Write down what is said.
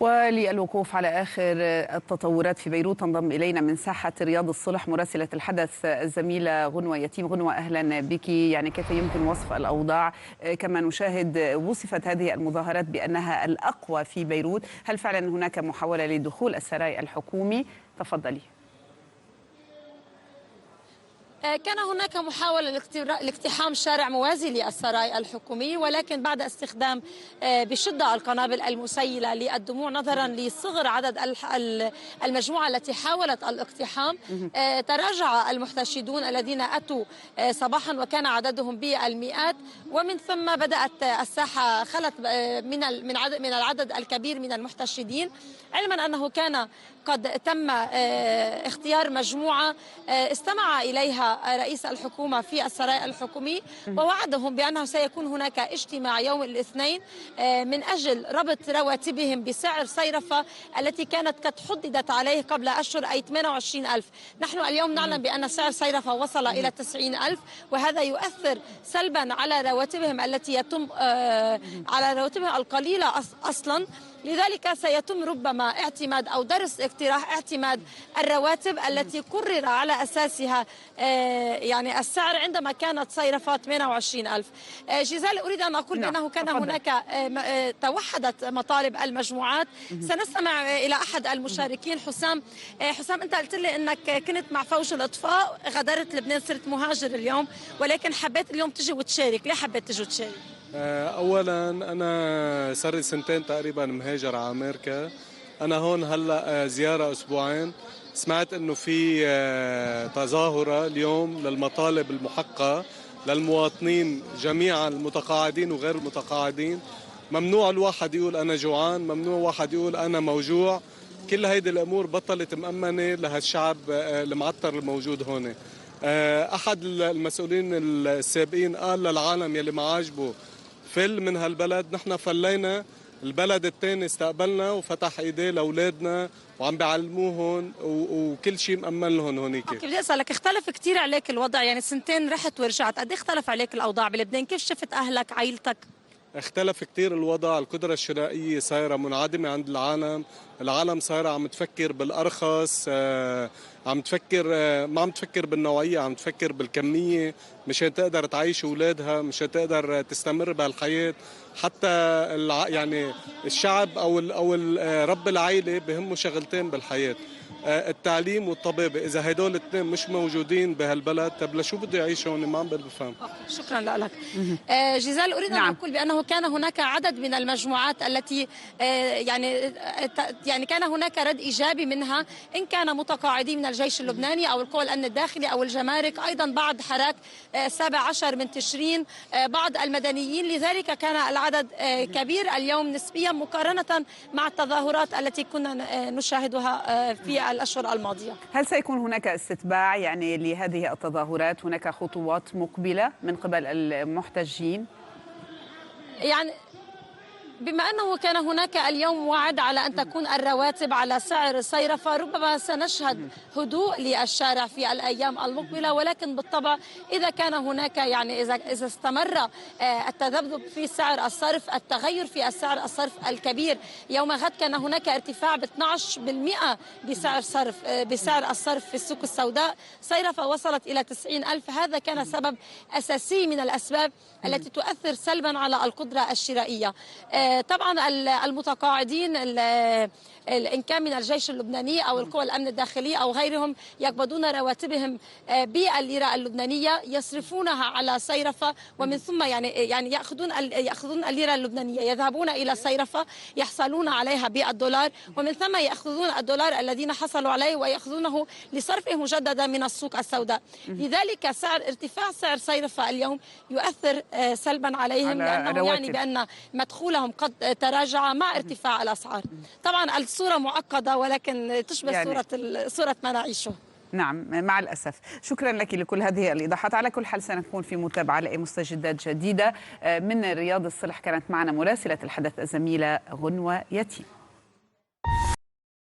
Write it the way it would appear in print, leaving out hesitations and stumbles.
وللوقوف على آخر التطورات في بيروت تنضم إلينا من ساحة رياض الصلح مراسلة الحدث الزميلة غنوة يتيم. غنوة، أهلا بك. يعني كيف يمكن وصف الأوضاع؟ كما نشاهد وصفت هذه المظاهرات بأنها الأقوى في بيروت، هل فعلا هناك محاولة لدخول السراي الحكومي؟ تفضلي. كان هناك محاولة لاقتحام شارع موازي للسراي الحكومي، ولكن بعد استخدام بشدة القنابل المسيلة للدموع نظرا لصغر عدد المجموعة التي حاولت الاقتحام، تراجع المحتشدون الذين أتوا صباحا وكان عددهم بالمئات، ومن ثم بدأت الساحة خلت من العدد الكبير من المحتشدين، علما أنه كان قد تم اختيار مجموعة استمع إليها رئيس الحكومة في السراي الحكومي ووعدهم بأنه سيكون هناك اجتماع يوم الاثنين من أجل ربط رواتبهم بسعر صيرفة التي كانت قد حددت عليه قبل أشهر، أي 28 ألف. نحن اليوم نعلم بأن سعر صيرفة وصل إلى 90 ألف، وهذا يؤثر سلبا على رواتبهم التي يتم على رواتبهم القليلة أصلا. لذلك سيتم ربما اعتماد أو درس اقتراح اعتماد الرواتب التي قرر على أساسها يعني السعر عندما كانت صيرفة 28 ألف. جيزال، أريد أن أقول بأنه كان هناك توحدت مطالب المجموعات. سنستمع إلى أحد المشاركين، حسام. حسام، أنت قلت لي أنك كنت مع فوج الإطفاء، غادرت لبنان، صرت مهاجر اليوم، ولكن حبيت اليوم تجي وتشارك. ليه حبيت تجي وتشارك؟ اولا، انا صار لي سنتين تقريبا مهاجر على امريكا. انا هون هلا زياره اسبوعين. سمعت انه في تظاهره اليوم للمطالب المحقه للمواطنين جميعا، المتقاعدين وغير المتقاعدين. ممنوع الواحد يقول انا جوعان، ممنوع واحد يقول انا موجوع. كل هيدي الامور بطلت مأمنه لهالشعب المعتر الموجود هون. احد المسؤولين السابقين قال للعالم: يلي ما عاجبه فل من هالبلد. نحن فلينا، البلد الثاني استقبلنا وفتح ايديه لاولادنا وعم بيعلموهم وكل شيء مأمن لهم هونيك. okay، بدي اسالك، اختلف كثير عليك الوضع؟ يعني سنتين رحت ورجعت، قد إيه اختلف عليك الاوضاع بلبنان؟ كيف شفت اهلك، عائلتك؟ اختلف كثير الوضع. القدرة الشرائية صايرة منعدمة عند العالم. العالم صايرة عم تفكر بالأرخص، عم تفكر ما عم تفكر بالنوعية، عم تفكر بالكمية مشان تقدر تعيش أولادها، مشان تقدر تستمر بهالحياة. حتى يعني الشعب أو رب العائلة بهمه شغلتين بالحياة: التعليم والطبابة. إذا هدول الاثنين مش موجودين بهالبلد، طب لشو بده يعيش هون؟ ما عم بفهم. شكرا لك جيزال. أريد أن أقول بأنه كان هناك عدد من المجموعات التي يعني كان هناك رد إيجابي منها، إن كان متقاعدين من الجيش اللبناني أو القوى الأمن الداخلي أو الجمارك، أيضا بعض حراك 17 من تشرين، بعض المدنيين. لذلك كان العدد كبير اليوم نسبيا مقارنة مع التظاهرات التي كنا نشاهدها في الأشهر الماضية. هل سيكون هناك استتباع يعني لهذه التظاهرات؟ هناك خطوات مقبلة من قبل المحتجين؟ يعني بما أنه كان هناك اليوم وعد على أن تكون الرواتب على سعر صيرفة، ربما سنشهد هدوء للشارع في الأيام المقبلة، ولكن بالطبع إذا كان هناك يعني إذا استمر التذبذب في سعر الصرف، التغير في السعر الصرف الكبير، يوم غد كان هناك ارتفاع ب 12% بسعر الصرف في السوق السوداء، صيرفة وصلت إلى 90 ألف. هذا كان سبب أساسي من الأسباب التي تؤثر سلبا على القدرة الشرائية. طبعا المتقاعدين، إن كان من الجيش اللبناني أو القوى الأمن الداخلي أو غيرهم، يقبضون رواتبهم بالليرة اللبنانية، يصرفونها على صيرفة، ومن ثم يعني يأخذون الليرة اللبنانية، يذهبون إلى صيرفة، يحصلون عليها بالدولار، ومن ثم يأخذون الدولار الذين حصلوا عليه ويأخذونه لصرفه مجددا من السوق السوداء. لذلك ارتفاع سعر صيرفة اليوم يؤثر سلبا عليهم على لأنه يعني الرواتب. بأن مدخولهم قد تراجع مع ارتفاع الأسعار. طبعا الصورة معقدة ولكن تشبه يعني صورة ما نعيشه. نعم، مع الأسف. شكرا لك لكل هذه الإيضاحات. على كل حال سنكون في متابعة لأي مستجدات جديدة. من رياض الصلح كانت معنا مراسلة الحدث الزميلة غنوة يتيم.